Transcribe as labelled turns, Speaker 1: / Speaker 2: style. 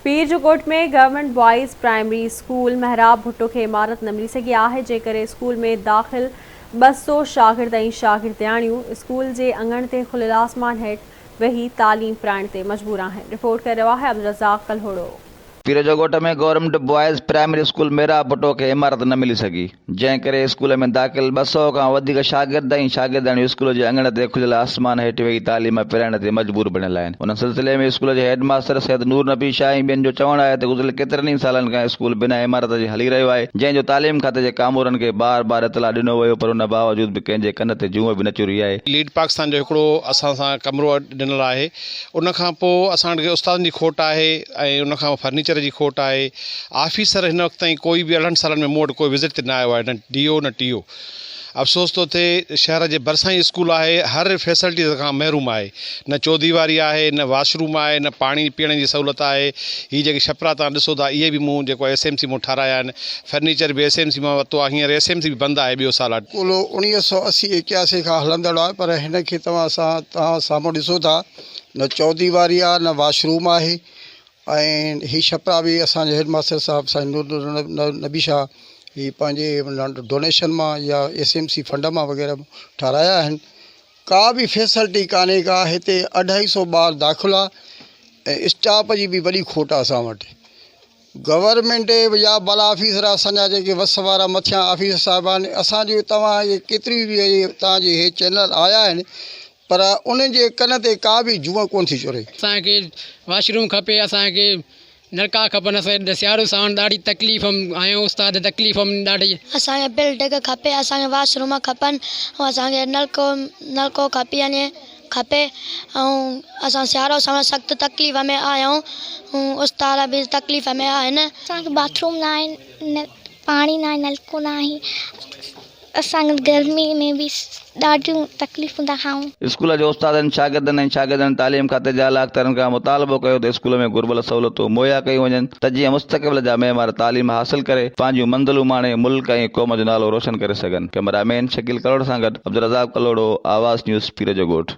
Speaker 1: Pir Jo Goth ۾ government boys primary school Mehrab Bhutto کي عمارت نه ملي سگهي آهي جنهن ڪري اسڪول ۾ داخل 200 شاگرد ۽ شاگردياڻيون اسڪول جي اڱڻ تي کليل آسمان هيٺ ويهي تعليم پرائڻ تي مجبور آهن رپورٽ ڪري رهيو آهي عبدالرزاق ڪلهوڙو.
Speaker 2: پير جو ڳوٺ ۾ government boys primary school Mehrab Bhutto کي عمارت نه ملي سگهي. جنهن ڪري اسڪول ۾ داخل 200 کان وڌيڪ شاگرد ۽ شاگردياڻيون اسڪول جي اڱڻ تي کليل آسمان هيٺ ويهي تعليم پرائڻ تي مجبور بڻيل آهن. ان سلسلي ۾ اسڪول جي هيڊ ماستر سيد نور نبي شاهه ۽ ٻين جو چوڻ آهي ته گذريل ڪيترن ئي سالن کان اسڪول بنا عمارت جي هلي رهيو آهي جنهن جو تعليم کاتي جي ڪامورن کي بار بار اطلاع ڏنو ويو پر ان باوجود به ڪنهن جي ڪن تي جونء به نه چري آهي.
Speaker 3: ليڊ پاڪستان جو هڪڙو اسان سان ڪمرو ڏنل آهي ان کان پوء اسان وٽ استادن جي کوٽ آهي ۽ ان کان فرنيچر جي کوٽ آهي آفيسر هن وقت تائين ڪوئي به 18 سالن ۾ مون وٽ ڪوئي وزٽ تي نه آيو آهي نه ڊي او نه ٽي او افسوس ٿو ٿئي شهر جي ڀرسان ئي اسڪول آهي هر فيسلٽي کان محروم آهي نه چوديواري آهي نه واش روم آهي نه پاڻي پيئڻ جي سهولت آهي هي جيڪي ڇپرا توهان ڏسو ٿا اهي به مون جيڪو ايس ايم سي مون ٺارايا آهن فرنيچر به ايس ايم سي مان ورتو آهي هينئر ايس ايم سي به بند آهي ٻيو سال آهي.
Speaker 4: اسڪول 1980 81 کان هلندڙ آهي پر هن کي توهان سان توهان سامهون ڏسو ٿا نه چوديواري آهي نه واش روم آهي ۽ هي ڇپرا به اسان جي هيڊ ماستر صاحب سائين نور نبي شاهه هي پنهنجي ڊونيشن مان يا ايس ايم سي فنڊ مان وغيره ٺارايا آهن ڪا به فيسلٽي ڪانهي ڪا هتي اڍائي سو ٻار داخل آ ۽ اسٽاف جي به وڏي کوٽ آ اسان وٽ گورنمينٽ يا بالا آفيسر اسان جا جيڪي وس وارا مٿيان آفيسر صاحب آهن اسان جي توهان ڪيتري به توهان جي هي چينل آيا آهن پر انهن جي ڪن تي ڪا به جونء ڪونه ٿي چري.
Speaker 5: اسان کي واش روم کپي اسان کي نلڪا کپن اسان کي سيارو ساڻ ڏاڍي تڪليف م آهيون استاد تڪليف م ڏاڍي.
Speaker 6: اسان کي بلڊگ کپي اسان کي واش روم کپن ۽ اسان کي نلڪو نلڪو کپي يعني کپي ۽ اسان سيارو ساڻ سخت تڪليف ۾ آهيون ۽ استاد به تڪليف ۾ آهن.
Speaker 7: اسان کي باٿ روم نه آهن نه پاڻي نه آهي نلڪو نه آهي. اسان کي گرمي ۾ به ڏاڍيون تڪليفون ٿا کائون.
Speaker 2: اسڪول جي استادن، شاگردن ۽ شاگردياڻين تعليم کاتي جي اعليٰ اختيارين کان مطالبو ڪيو ته اسڪول ۾ گهربل سهولتون مهيا ڪيون وڃن ته جيئن مستقبل جا معمار تعليم حاصل ڪري پنهنجون منزلون ماڻي ملڪ ۽ قوم جو نالو روشن ڪري سگهن. ڪئميرا مين شڪيل ڪلهوڙو سان گڏ عبدالرزاق ڪلهوڙو، آواز نيوز، پير جو ڳوٺ.